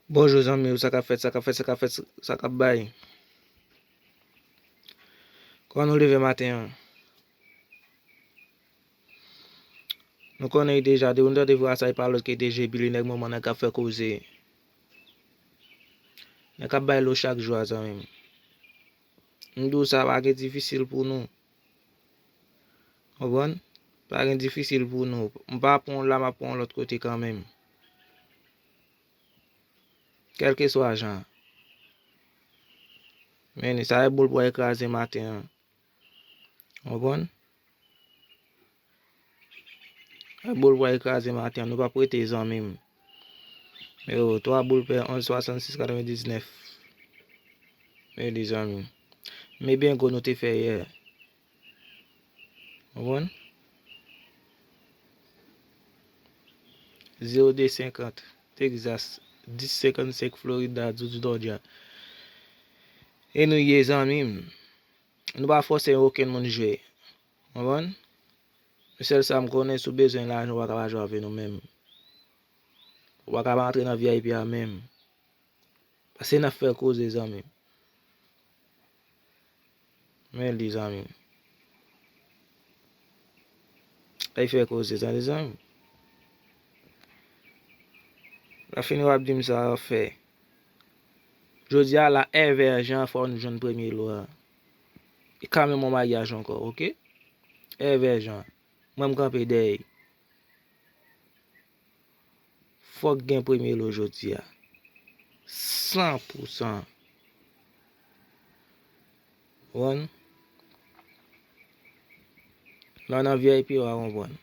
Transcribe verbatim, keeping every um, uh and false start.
Bonjou zanmi yo, sa k ap fèt, sa k ap fèt, sa k ap fèt, sa k ap bay? Kòman nou leve maten an? Nou konnen deja, depi nou tande vwa sa, e pa lòt ke D J Billy, nèg moman, nèg k ap fè koze. Nèg k ap bay lo chak jou a, zanmi m. M di w sa, pa gen difisil pou nou. Konprann? Pa gen difisil pou nou. M pa pran w la, m ap pran w lòt kote kanmenm. Kèlkeswa jan. Men sa e boul pou al kraze maten an. Konprann? Sa e boul pou al kraze maten an. Nou p ap rete, zanmi m. Yo, twa boul pè, onz swasannsis katrevendiznèf. Men li, zanmi m. Men byen gwo nou te fè yè. Konprann? Zewo de senkant, Texas, dis senkannsenk, Florida, douz, Georgia. E nou ye, zanmi m. Nou pa fòse okenn moun jwe. Konprann? Sèl sa m konnen, si w bezwen lajan, ou pa ka pa jwe avè nou menm. Ou pa ka pa antre nan V I P a menm. Paske n ap fè koze, zanmi m. Men li, zanmi m. Ay fè koze, tande, zanmi m. La fini w ap di m sa w ap fè. Jodi a la, Èvè Jan, fò nou jwenn premye lo a. E kanmenm yon maryaj ankò, oke? Èvè Jan. Mwen m kanpe dèyè. Fòk gen premye lo jodi a. San pou san. Konprann? Lè w nan V I P, w a konprann.